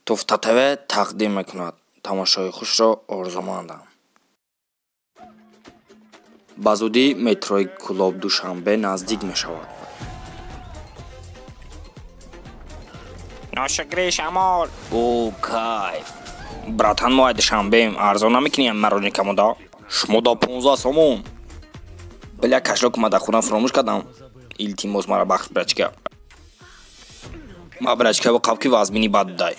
Туфта ТВ тақдим мекунад. Тамошои хушро орзумандам. Ба зудӣ метрои Кӯлоб Душанбе наздик мешавад. Ношукри шамол. О, кайф. Братан, мо ай Душанбеем, арзон намекунӣ мороженое-камода? Шумо да 15 сомон. Бля, кошелёк ма дар хона фуромӯш кардам. Илтимос, мара бахш, брачка. Ма брачка қаб ки вазмини бад будай.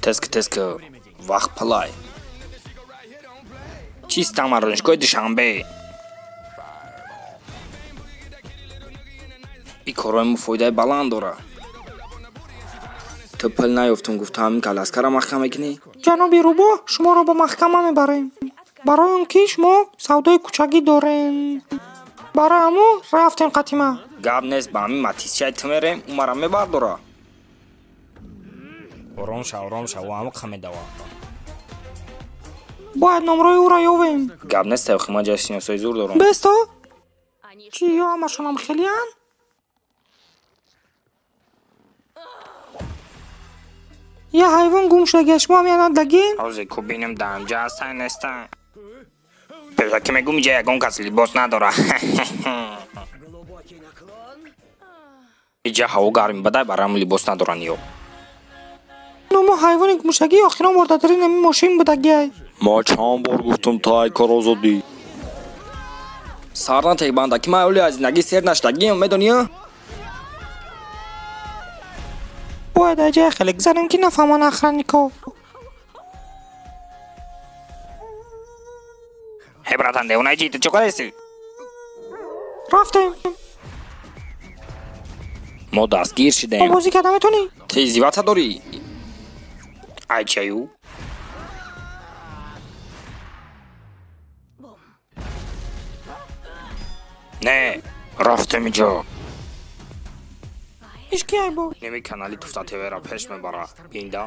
Теска, теска, вақт палай. Чиста мороженщикои Душанбе. И корҳои мо фоидаи баланд дорад. Ту пул наёфтум, гуфта ҳамин каласкара маҳкам мекунӣ? Ҷаноби рӯбоҳ, шуморо ба маҳкама мебарем. Барои он ки шумо савдои кӯчагӣ дорем. Барои ҳамун рафтем қатима. Гап нест, ба ҳамин матисчаи ту мерем, ӯ мара мебардора. Ором шав, ором шав, ӯ ҳамиқа медава. Бояд номрои ӯро ёвем. Гап нест, тавхи ман ҷои шиносои зур дорам. Бесто? Чӣ, ё ҳамашонам хелиянд? Я ҳайвон гум шудагия, шумо ҳам я надагин? Ҳозир ку бинем дар ҳамҷа ҳастанд нестанд. Пешакӣ мегӯм, иҷа ягон кас либос надора. Иҷа ҳаво гарми бадай, барои ҳамин либос надоранд ё. Номо ҳайвони гумшудагӣ охирон бор дар дарин ҳамин мошин будагиай. Ма чанд бор гуфтам, ту ай кор озодӣ. Сар натег, банда, ки ман оли аз зиндагӣ сер нашудагиам, медонӣ? Бояд ай ҷая хеле гузарем, ки нафаҳманд охраннико. Ҳе, братан, девонаи чӣ, ту чӣ кардасӣ? Рафтем. Мо дастгир шудем. Бо бозӣ карда метавонӣ? Ту издеваться дорӣ? Ай чаю? Не, рафтем иҷо. Иш ки ай бо? Неми канали Туфта ТВ-ро пеш мебара. Бинда.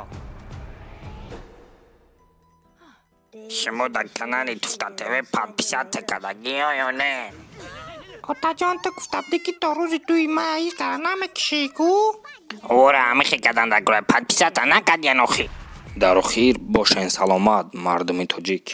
Шумо дар канали Туфта ТВ подписаться кардагиё ё не? Отаҷон, ту гуфта будӣ, ки то рӯзи дуи май ишкара намекишӣ ку? Ора ҳамихе кардан дар гурай подписаться накардиян охи. Дар охир бошен саломат, мардуми тоҷик.